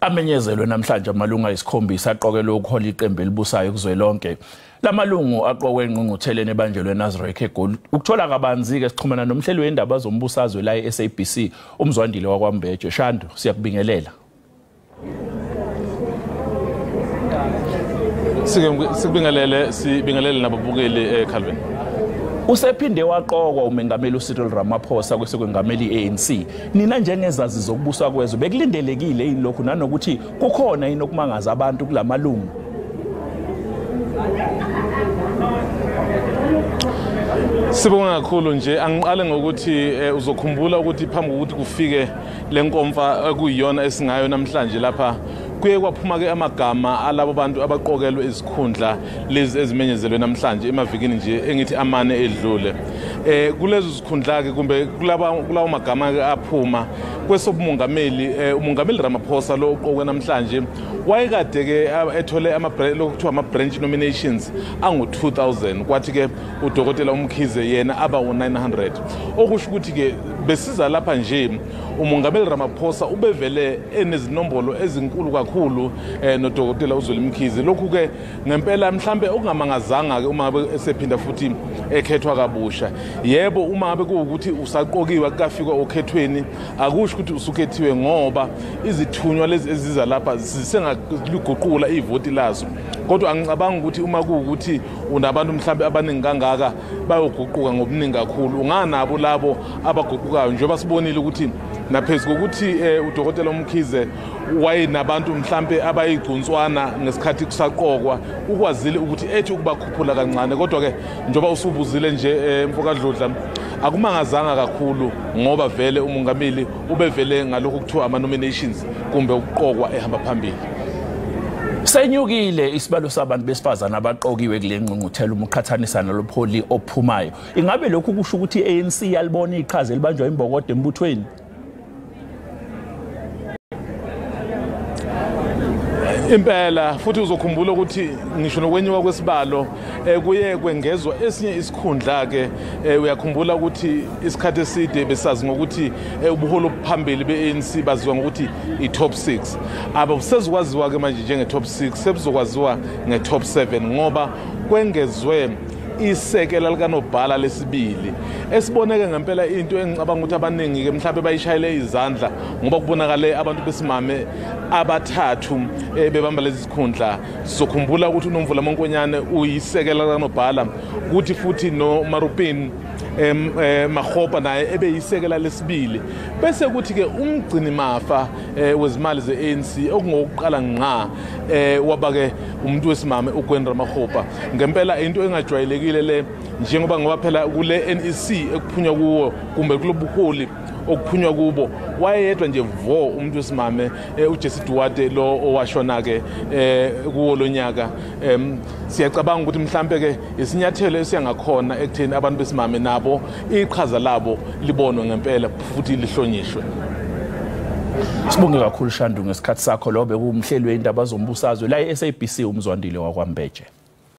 Amenyezelwe namhlanje amalungu ayisikhombisa aqokelwe ukuhola iqembu elibusayo kuzwelonke. Lamalungu aqokwe engqungqutheleni ebanjelwe eNasrec eGoli. Ukuthola kabanzi ke sixhumana nomhleli wendaba zombusazwe la eSABC uMzwandile wakwaMbeje. Shandu, siyakubingelela. Sikubingelele, sibingelele nababukeli Calvin. Usephinde waqokwa umengameli uCyril Ramaphosa kwesekwengameli iANC. Nina njengezazi zokubusa kwezwe bekulindelekile yini lokhu, nanokuthi kukhona yini okumangaza abantu kulamalungu? Sibonga kakhulu nje. Angiqale ngokuthi uzokhumbula ukuthi phambi kokuthi kufike lenkomfa ekuyiyona esingayo namhlanje lapha, kuye kwaphuma ke amagama alabo bantu abaqokelwe izikhundla lezi ezimenyezelwe namhlanje emavikini nje engithi amane edlule. Kulezo zikhundla ke kumbe kulawo magama ke aphuma kwesobumongameli, umongameli Ramaphosa lo uqokwe namhlanje wayekade ke ethole lokuthiwa ama-branch nominations angu-2000, kwathi ke udokotela uMkhize yena aba u-900. Okusho ukuthi ke besiza lapha nje umongameli Ramaphosa ubevele enezinombolo ezinkulu kakhulu nodokotela uZweli Mkhize. Lokhu ke ngempela mhlambe okungamangazanga ke uma ngabe esephinda futhi ekhethwa kabusha. Yebo, uma ngabe kuwukuthi usaqokiwe kukafika okhethweni, akusho ukuthi usukhethiwe, ngoba izithunywa lezi eziza lapha zisengaliguqula ivoti lazo. Kodwa angicabanga ukuthi uma kuwukuthi unabantu mhlambe abaningi kangaka bayoguquka ngobuningi kakhulu, unganabo labo abaguqukayo, njengoba sibonile ukuthi naphezu kokuthi udokotela uMkhize wayenabantu mhlambe abayigcunswana ngesikhathi kusaqokwa, ukwazile ukuthi ethi ukubakhuphula kancane. Kodwa ke njengoba usubuzile nje mfokaDludla, akumangazanga kakhulu ngoba vele umongameli ubevele ngalokhu kuthiwa ama-nominations kumbe ukuqokwa ehamba phambili. Senyukile isibalo sabantu besifazana abaqokiwe kule ngqungquthela uma uqhathanisa nalopholi ophumayo. Ingabe lokhu kusho ukuthi i-ANC yalibona iqhaza elibanjwa imbokodo embuthweni? Impela, futhi uzokhumbula ukuthi ngisho nokwenyuka kwesibalo kuye kwengezwa esinye isikhundla ke. Uyakhumbula ukuthi isikhathi eside besazi ngokuthi ubuholi obuphambili be-ANC baziwa ngokuthi i-top 6. Abusezokwaziwa ke manje njenge-top 6, sebuzokwaziwa nge-top 7 ngoba kwengezwe isekela likanobhala lesibili. Esiboneke ngempela into engicabanga ukuthi abaningi ke mhlawumbe bayishayele izandla, ngoba kubonakale abantu besimame abathathu bebamba lezi zikhundla. Sizokhumbula ukuthi uNomvula Monkonyane uyisekela likanobhala, kuthi futhi noMarupin Makgopa naye ebeyisekela lesibili, bese kuthi ke umgcini mafa wezimali ze-ANC okungokuqala ngqa waba ke umuntu wesimame uGwen Ramokgopa. Ngempela into engajwayelekile le, njengoba ngoba phela kule NEC ekuphunywa kuwo kumbe kulobuholi okuphunywa kubo wayedwa nje vo umuntu wesimame uJesse Duarte lo owashona ke kuwo lonyaka. Siyacabanga ukuthi mhlambe ke isinyathelo esiyangakhona ekutheni abantu besimame nabo iqhaza labo libonwe ngempela futhi lihlonishwe. Sibonge kakhulu Shandu ngesikhathi sakho. Lo bekuwumhleli wendaba zombusazwe la eSABC uMzwandile wakwaMbeje.